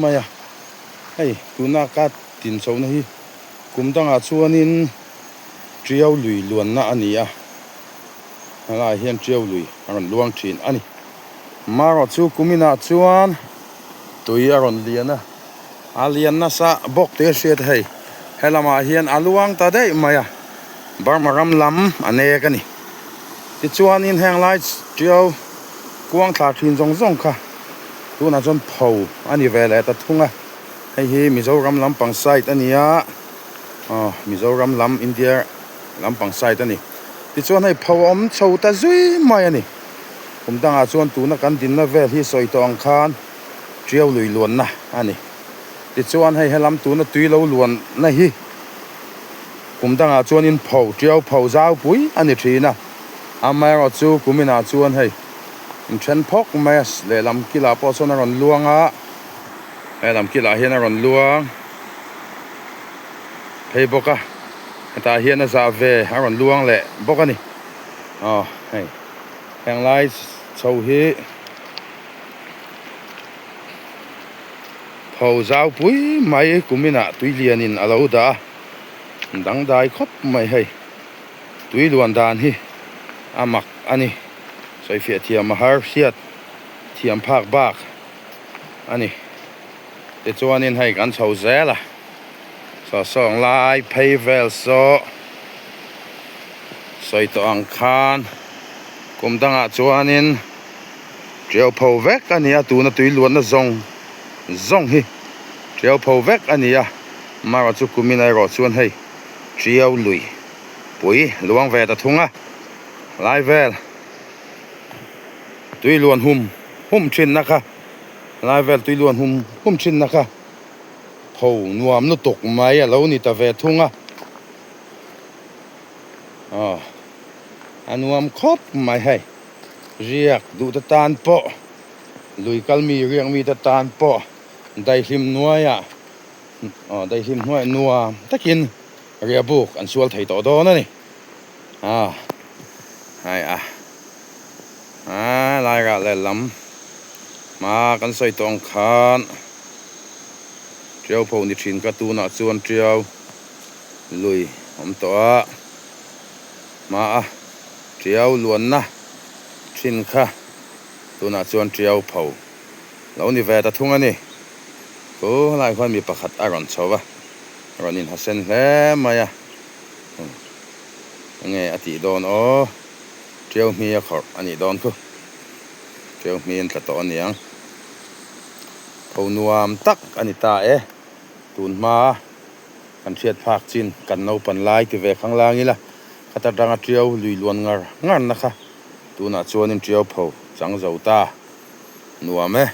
mai a, hei tuna ka tin chhohna hi kum dangah chuanin Tiau lui luanna a ni a, helaiah hian Tiau lui a rawn luang thin a ni. Marawh chu kuminah chuan tui a rawn lian a, a lian nasa bawk tih a hriat a hei, helamah hian a luang ta daih mai a, Burma ram lam a nek a ni. Tichuanin heng lai Tiau kuang thla thin zawng zawng kha tunah chuan pho a ni ve leh ta thung a, hei hi Mizoram lampang side a ni a. Aw Mizoram lam India lampang side a ni. Tichuan hei pho a awm chho ta zui mai a ni. Kum dangah chuan tuna kan dinna vel hi sawi tawh ang khan Tiau lui luanna a ni. Tichuan hei helam tuna tui lo luanna hi kum dangah chuanin pho Tiau pho zau pui a ni thin a. Amaherawh chu kuminah chuan hei inthen phawk mai a lehlam kilah pawh sawn a rawn luang a, helam kilah hian a rawn luang. Phei bawk a hetah hian a zah ve a rawn luang leh bawk a ni aw hei heng lai chho hi tho zau pui mai kuminah tui lianin a lo dah a dangdai khawp mai hei tui luan dan hi a mak a ni sawifiah thiam a har hriat thiam phak bak a ni. Tichuanin hei kan chho zel a, saw sawng lai phei vel saw sawi tawh ang khan kum dangah chuanin tiau pho vek a ni a, tuna tui luatna zawng zawng hi tiau pho vek a ni a, amaherawh chu kumin erawh chuan hei tiau lui pui luang ve ta thung a, lai vel tui luan hum hum thinna kha. Lai vel tui luan hum hum thin na kha pho nuam lutuk mai a lo ni ta ve thung a, aw a nuam khawp mai hei riak duh te tan pawh lui kal mi riak mi te tan pawh daihlim hnuaiah aw daihlim hnuaiah nuam takin riahbuk an sual thei tawh dawn a ni a hei a. A lai rah leh lam hma kan sawi tawh ang khan Tiau pho ni thin kha tunah chuan Tiau lui awm tawh a, hma a Tiau luanna thin kha tunah chuan Tiau pho lo ni ve ta thung a ni. Chu helai khuan mi pakhat a rawn chho va, a rawn inhasen hle mai a, enge a tih dawn aw. Tiau hmi a khawrh a nih dawn khu. Tiau hmi an tla tawh a niang. Tho nuam tak a ni ta e. Tun hma kan hriat phak chin kan naupan lai ti ve khang lang ila khata tanga tiau lui luan ngar ngar na kha tunah chuanin tiau pho chang zo ta. Nuam e.